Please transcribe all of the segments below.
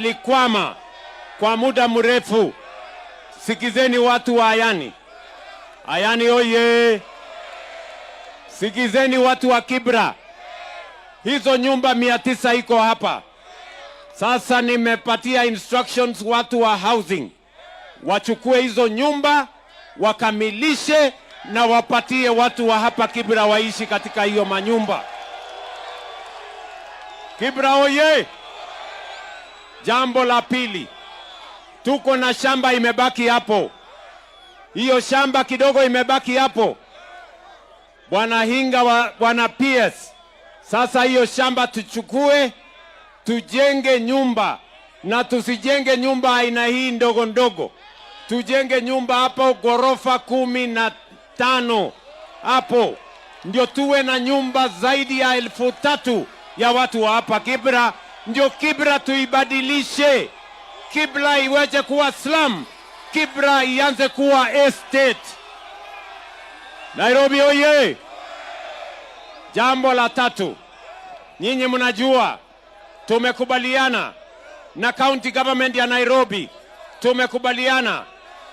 Ilikwama kwa muda mrefu. Sikizeni watu wa Ayani. Ayani oye! Sikizeni watu wa Kibra, hizo nyumba 900 iko hapa sasa. Nimepatia instructions watu wa housing wachukue hizo nyumba wakamilishe na wapatie watu wa hapa Kibra waishi katika hiyo manyumba. Kibra oye! Jambo la pili, tuko na shamba imebaki hapo, hiyo shamba kidogo imebaki hapo, Bwana Hinga wa Bwana PS. Sasa hiyo shamba tuchukue, tujenge nyumba, na tusijenge nyumba aina hii ndogo ndogo, tujenge nyumba hapo ghorofa 15 hapo, ndio tuwe na nyumba zaidi ya 3,000 ya watu wa hapa Kibra, ndio Kibra tuibadilishe. Kibra iweze kuwa slum, Kibra ianze kuwa estate. Nairobi oye! Jambo la tatu, nyinyi mnajua tumekubaliana na county government ya Nairobi, tumekubaliana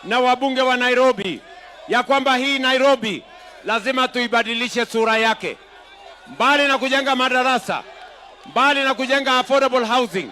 na wabunge wa Nairobi ya kwamba hii Nairobi lazima tuibadilishe sura yake. Mbali na kujenga madarasa, mbali na kujenga affordable housing,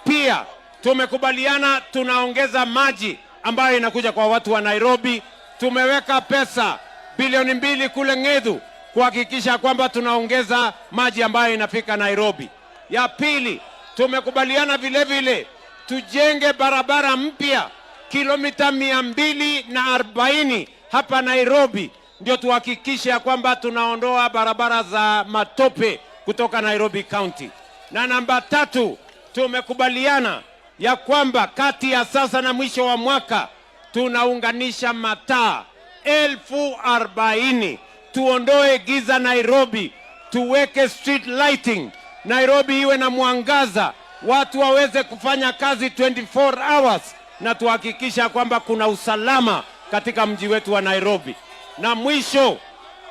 pia tumekubaliana tunaongeza maji ambayo inakuja kwa watu wa Nairobi. Tumeweka pesa bilioni 2 kule Ng'ethu kuhakikisha kwamba tunaongeza maji ambayo inafika Nairobi. Ya pili, tumekubaliana vile vile tujenge barabara mpya kilomita 240 hapa Nairobi, ndio tuhakikishe ya kwamba tunaondoa barabara za matope kutoka Nairobi County. Na namba tatu, tumekubaliana ya kwamba kati ya sasa na mwisho wa mwaka tunaunganisha mataa 40,000, tuondoe giza Nairobi, tuweke street lighting, Nairobi iwe na mwangaza, watu waweze kufanya kazi 24 hours, na tuhakikisha kwamba kuna usalama katika mji wetu wa Nairobi. Na mwisho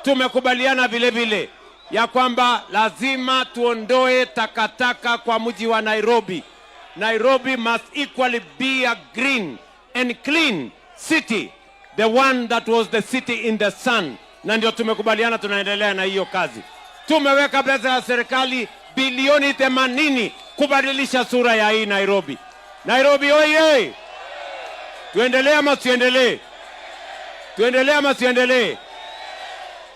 tumekubaliana vile vile ya kwamba lazima tuondoe takataka kwa mji wa Nairobi. Nairobi must equally be a green and clean city, the one that was the city in the sun. Na ndio tumekubaliana tunaendelea na hiyo kazi. Tumeweka pesa ya serikali bilioni 80 kubadilisha sura ya hii Nairobi. Nairobi oye! Tuendelee ama tusiendelee? Tuendelee ama tusiendelee?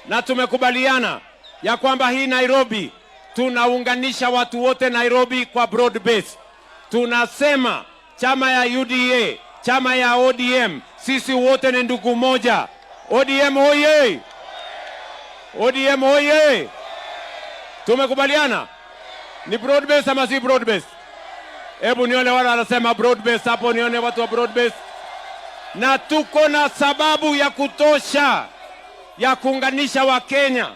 Na tumekubaliana ya kwamba hii Nairobi tunaunganisha watu wote Nairobi kwa broad base. Tunasema chama ya UDA, chama ya ODM, sisi wote ni ndugu moja. ODM oye! ODM oye! Tumekubaliana ni broad base ama si broad base? Hebu nione wale wanasema broad base hapo, nione watu wa broad base. Na tuko na sababu ya kutosha ya kuunganisha Wakenya.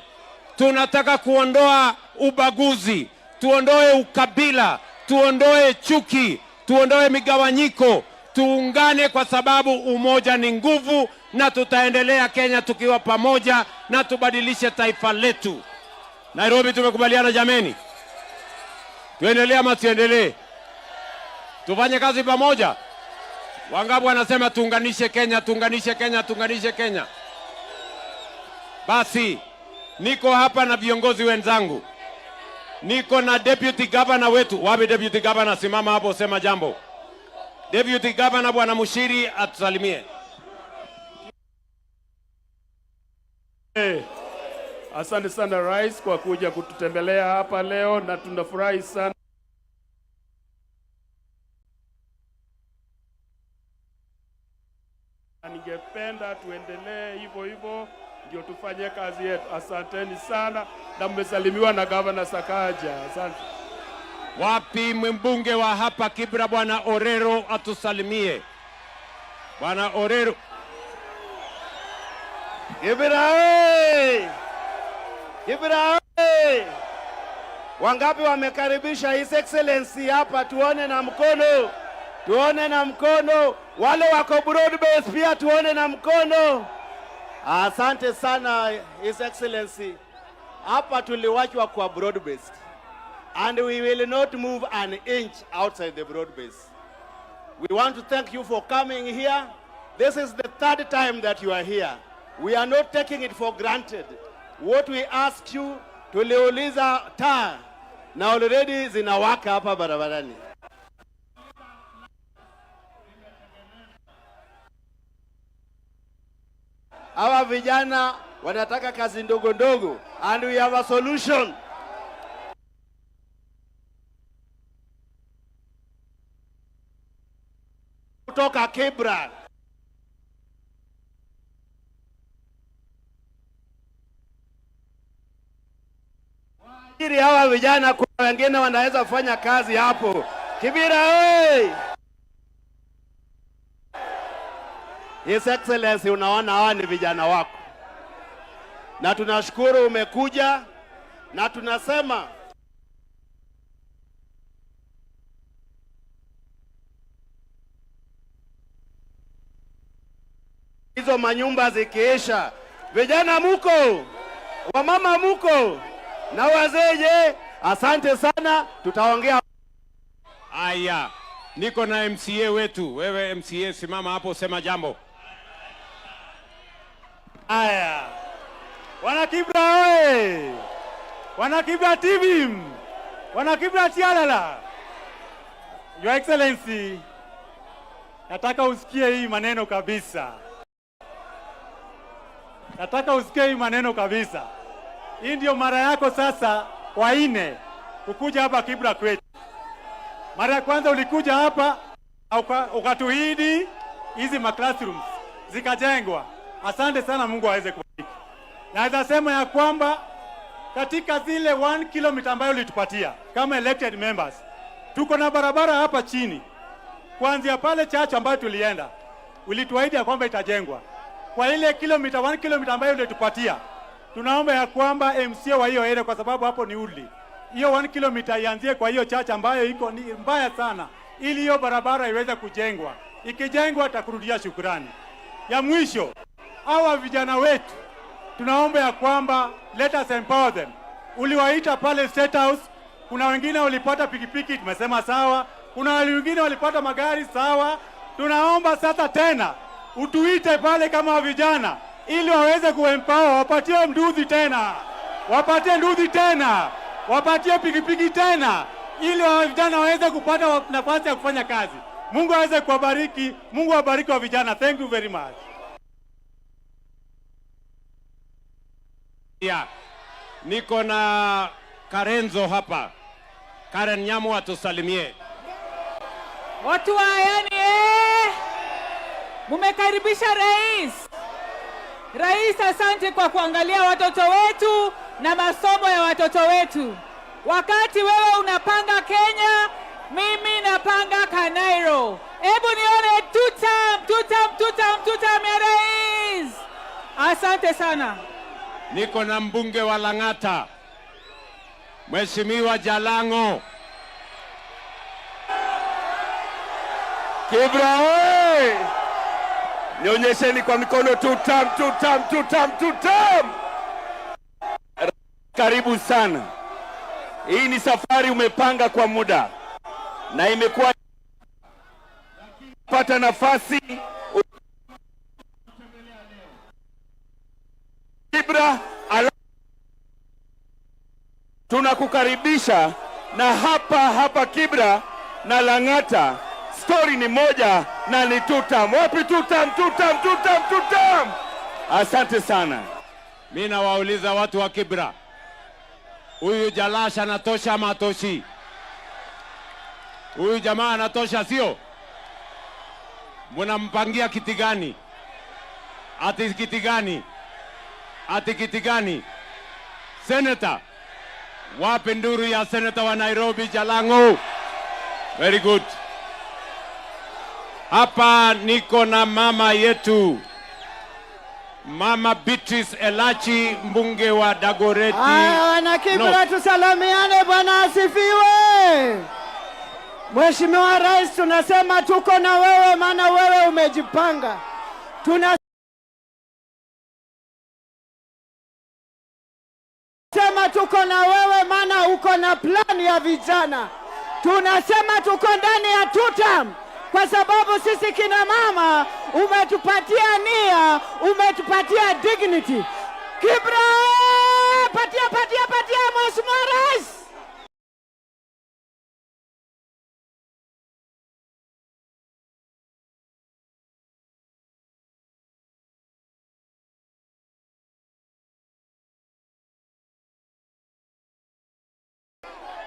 Tunataka kuondoa ubaguzi, tuondoe ukabila, tuondoe chuki, tuondoe migawanyiko, tuungane kwa sababu umoja ni nguvu, na tutaendelea Kenya tukiwa pamoja na tubadilishe taifa letu. Nairobi tumekubaliana jameni, tuendelee ama tuendelee? Tufanye kazi pamoja. Wangapi wanasema tuunganishe Kenya, tuunganishe Kenya, tuunganishe Kenya? Basi niko hapa na viongozi wenzangu, niko na deputy governor wetu. Wapi deputy governor? Simama hapo, sema jambo. Deputy governor Bwana Mushiri atusalimie. Hey, asante sana Rais kwa kuja kututembelea hapa leo na tunafurahi sana. Ningependa tuendelee hivyo hivyo ndio tufanye kazi yetu. Asanteni sana na mmesalimiwa na Gavana Sakaja. Asante. Wapi mbunge wa hapa Kibra Bwana Orero atusalimie. Bwana Orero. Kibra oye! Kibra oye! Wangapi wamekaribisha His Excellency hapa? Tuone na mkono, tuone na mkono. Wale wako broad base pia tuone na mkono. Asante sana His Excellency. Hapa tuliwachwa kwa broad based. And we will not move an inch outside the broad base. We want to thank you for coming here. This is the third time that you are here. We are not taking it for granted. What we ask you, tuliuliza taa na already zinawaka hapa barabarani. Hawa vijana wanataka kazi ndogo ndogo, and we have a solution. Kutoka Kibra. Ili hawa vijana, kuna wengine wanaweza kufanya kazi hapo. Kibra oi! His Excellency, unaona hawa ni vijana wako, na tunashukuru umekuja, na tunasema hizo manyumba zikiisha, vijana muko, wamama muko na wazee je? Asante sana, tutaongea. Aya, niko na MCA wetu. Wewe MCA, simama hapo, sema jambo. Haya, wana Kibra oye! Wana Kibra TV, wana Kibra tialala. Your Excellency, nataka usikie hii maneno kabisa, nataka usikie hii maneno kabisa. Hii ndio mara yako sasa wa nne kukuja hapa Kibra kwetu. Mara ya kwanza ulikuja hapa ukatuahidi hizi ma classrooms zikajengwa. Asante sana, Mungu aweze kubariki. Naweza sema ya kwamba katika zile 1 kilomita ambayo ulitupatia kama elected members, tuko na barabara hapa chini kuanzia pale Chacho ambayo tulienda, ulituahidi ya kwamba itajengwa kwa ile kilomita 1 kilomita ambayo ulitupatia. Tunaomba ya kwamba MCA wa hiyo area, kwa sababu hapo ni Uli, hiyo 1 kilomita ianzie kwa hiyo church ambayo iko ni mbaya sana, ili hiyo barabara iweze kujengwa. Ikijengwa takurudia shukurani. Ya mwisho, hawa vijana wetu tunaomba ya kwamba let us empower them. Uliwaita pale State House, kuna wengine walipata pikipiki, tumesema sawa. Kuna wengine walipata magari, sawa. Tunaomba sasa tena utuite pale kama vijana, ili waweze kuempower, wapatie nduthi tena, wapatie nduthi tena, wapatie pikipiki tena, ili wa vijana waweze kupata nafasi ya kufanya kazi. Mungu aweze kuwabariki, Mungu awabariki wa vijana. Thank you very much. Ya, niko na Karenzo hapa. Karen Nyamu atusalimie. Watu wa Ayani eh! Mumekaribisha rais. Rais, asante kwa kuangalia watoto wetu na masomo ya watoto wetu. Wakati wewe unapanga Kenya, mimi napanga Kanairo. Hebu nione tutam, tutam, tutam, tutam ya rais. Asante sana. Niko na mbunge wa Lang'ata, Mheshimiwa Jalango. Kibra oye! Nionyesheni kwa mikono tutam, tutam, tutam, tutam. Karibu sana. Hii ni safari umepanga kwa muda na imekuwa pata nafasi Kibra, tunakukaribisha na hapa hapa Kibra na Lang'ata stori ni moja na ni tutam. Wapi tutam, tutam, tutam, tutam? Asante sana. Mi nawauliza watu wa Kibra, huyu Jalasha anatosha ama hatoshi? Huyu jamaa anatosha, sio? Munampangia kiti gani? Ati kiti gani? Ati kiti gani? Senator, wapi nduru ya seneta wa Nairobi Jalango? Very good. Hapa niko na mama yetu, Mama Beatrice Elachi, mbunge wa Dagoretti. Haya, wana Kibra, North. Tusalamiane. Bwana asifiwe. Mheshimiwa Rais, tunasema tuko na wewe, maana wewe umejipanga. Tunasema Tunasema tuko na wewe, maana uko na plan ya vijana. Tunasema tuko ndani ya tutam kwa sababu sisi kina mama umetupatia nia, umetupatia dignity. Kibra, patia patia patia Mheshimiwa Rais.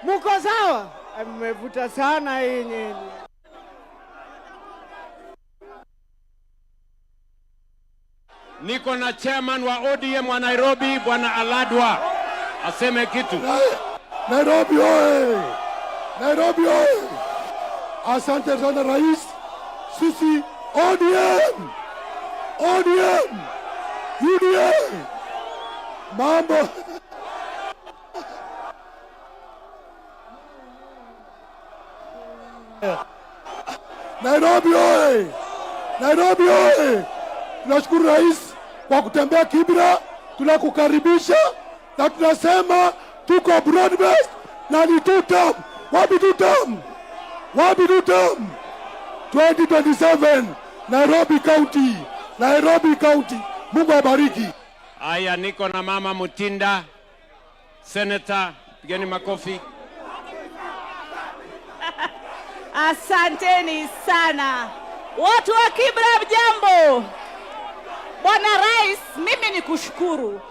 Muko sawa? Mmevuta sana hii nyinyi. Niko na chairman wa ODM wa Nairobi, Bwana Aladwa, aseme kitu. Nairobi oye! Nairobi oye! Asante sana rais. Sisi ODM, ODM, UDA, mambo Nairobi oye! Nairobi oye! Tunashukuru rais kwa kutembea Kibra, tunakukaribisha na tunasema tuko broad based na ni two term. Wapi two term? Wapi two term? 2027 Nairobi County, Nairobi County. Mungu abariki. Aya, niko na mama Mutinda, senator, pigeni makofi. Asanteni sana watu wa Kibra, mjambo. Bwana Rais, mimi ni kushukuru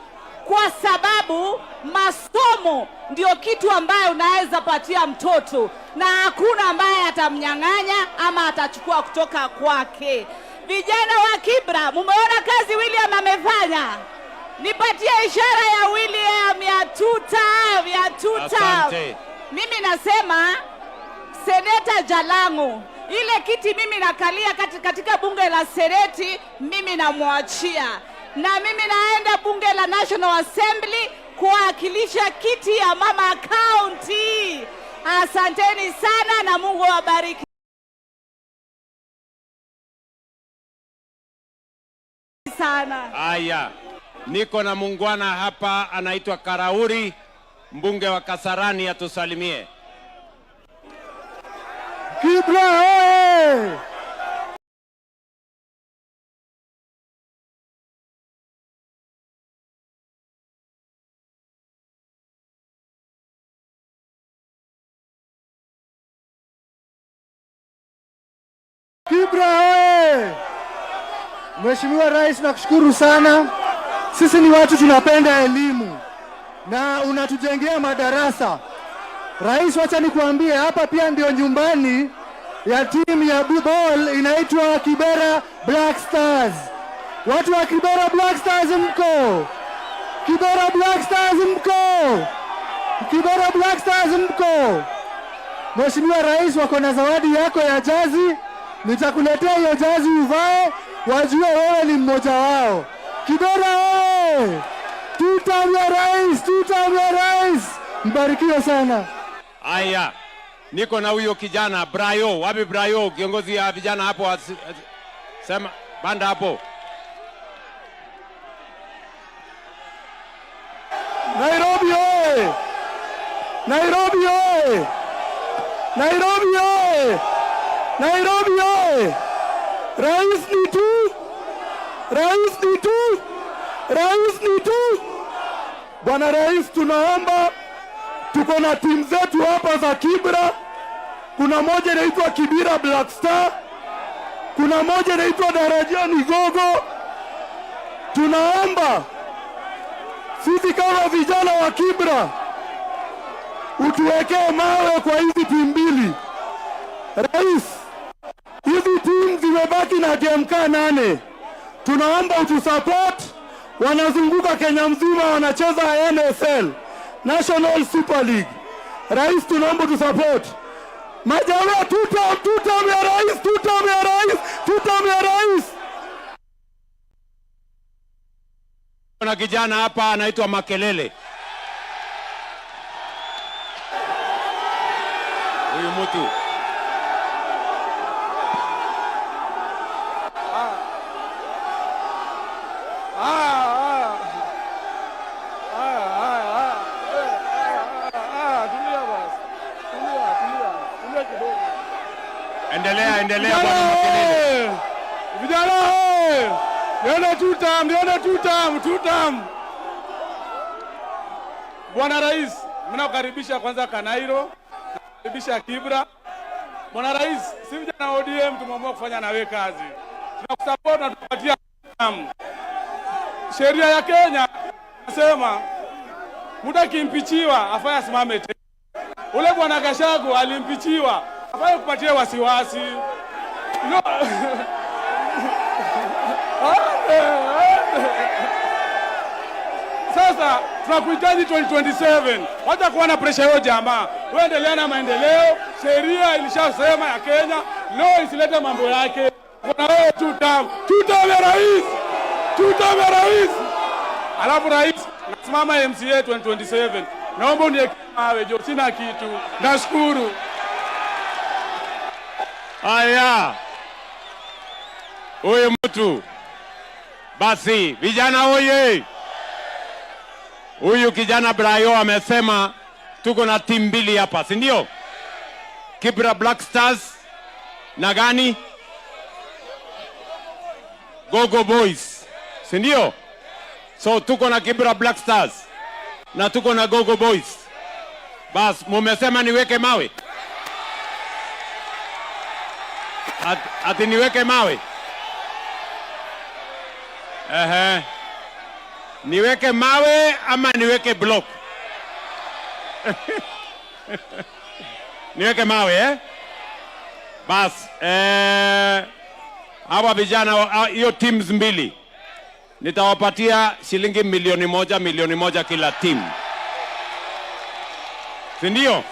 kwa sababu masomo ndio kitu ambayo unaweza patia mtoto na hakuna ambaye atamnyang'anya ama atachukua kutoka kwake. Vijana wa Kibra, mumeona kazi William amefanya. Nipatie ishara ya William ya tuta, ya tuta. Asante. Mimi nasema Seneta Jalango, ile kiti mimi nakalia katika bunge la Seneti, mimi namwachia, na mimi naenda bunge la National Assembly kuwakilisha kiti ya mama county. Asanteni sana na Mungu awabariki sana. Aya, niko na muungwana hapa anaitwa Karauri, mbunge wa Kasarani, atusalimie. Kibra oye! Kibra oye! Mheshimiwa Rais, nakushukuru sana. Sisi ni watu tunapenda elimu na unatujengea madarasa. Rais, wacha nikuambie, hapa pia ndio nyumbani ya timu ya ball inaitwa Kibera Black Stars. Watu wa Kibera Black Stars mko? Kibera Black Stars mko? Kibera Black Stars mko? Mheshimiwa Rais, wako na zawadi yako ya jazi. Nitakuletea hiyo jazi uvae, wajue wewe ni mmoja wao. Kibera oye! Tutam ya rais, tutam ya rais. Mbarikiwe sana. Aya, niko na huyo kijana Brayo. Wapi Brayo, kiongozi ya vijana hapo? Sema banda hapo. Nairobi oye! Nairobi oye! Nairobi oye! Nairobi oye! Rais ni tu, rais ni tu, rais ni tu. Bwana Rais, tunaomba, tuko na timu zetu hapa za Kibra. Kuna moja inaitwa Kibira Black Star, kuna moja inaitwa Daraja Migogo. Tunaomba sisi kama vijana wa Kibra utuwekee mawe kwa hizi timu mbili. Rais, hizi timu zimebaki na game 8. Tunaomba utusupport. Wanazunguka Kenya mzima wanacheza NSL, National Super League. Rais, tunaomba utusupport. Majamaa, tutam, tutam ya rais, tutam ya rais, tutam ya rais. Kuna kijana hapa anaitwa Makelele. Huyu mtu Endelea, bwana Makelele. Vijana hoye! Nione tutam, nione tutam, tutam. Bwana Rais, mimi nakukaribisha kwanza Kanairo, nakukaribisha Kibra. Bwana Rais, si vijana wa ODM tumeamua kufanya nawe kazi. Tunakusupport na tunapatia. Sheria ya Kenya nasema mtu akimpichiwa afanye asimame tena. Ule bwana Gachagua alimpichiwa, afanye kupatia wasiwasi. No. Ande, ande. Sasa tunakuhitaji 2027. Wacha kuwa na pressure hiyo jamaa. Wewe endelea na maendeleo. Sheria ilishasema ya Kenya, law isilete mambo yake. Kuna wewe two term. Two term ya rais. Two term ya rais. Alafu rais, nasimama MCA 2027. Naomba uniweke mawe jo, sina kitu. Nashukuru. Haya, huyu mtu basi, vijana oye! Huyu kijana Brayo amesema tuko na timu mbili hapa, si ndio? Kibra Black Stars na gani? Gogo Boys, si ndio? So tuko na Kibra Black Stars na tuko na Gogo Boys. Bas, mumesema niweke mawe? Ati niweke mawe? Ehe. Niweke mawe ama niweke block? Niweke mawe, eh? Bas, hawa vijana hiyo teams mbili nitawapatia shilingi 1,000,000, 1,000,000 kila team. Si ndio?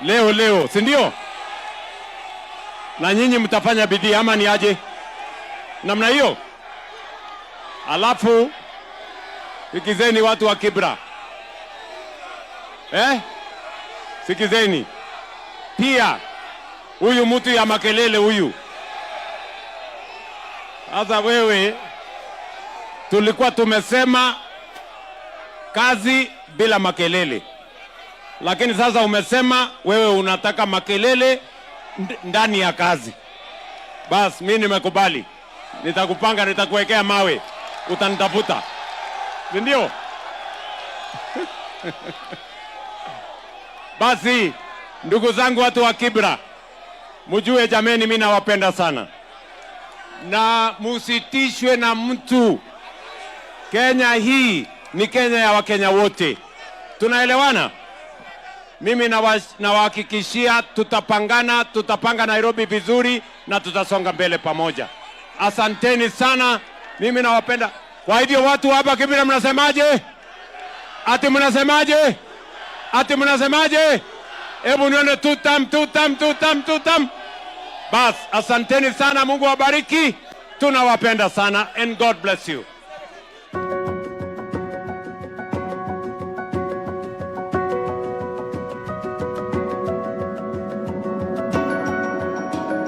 Leo leo, si ndio? Na nyinyi mtafanya bidii ama ni aje? Namna hiyo. Alafu sikizeni watu wa Kibra. Sikizeni. Pia huyu mtu ya makelele huyu. Sasa wewe, tulikuwa tumesema kazi bila makelele. Lakini sasa umesema wewe unataka makelele ndani ya kazi. Bas, mimi nimekubali. Nitakupanga, nitakuwekea mawe. Utanitafuta. Si ndio? Basi, ndugu zangu watu wa Kibra, mjue jameni mimi nawapenda sana. Na musitishwe na mtu. Kenya hii ni Kenya ya Wakenya wote. Tunaelewana? Mimi nawahakikishia tutapangana, tutapanga Nairobi vizuri na tutasonga mbele pamoja. Asanteni sana. Mimi nawapenda. Kwa hivyo watu hapa Kibra mnasemaje? Ati mnasemaje? Ati mnasemaje? Hebu nione tutam, tutam, tutam, tutam. Bas, asanteni sana. Mungu awabariki. Tunawapenda sana and God bless you.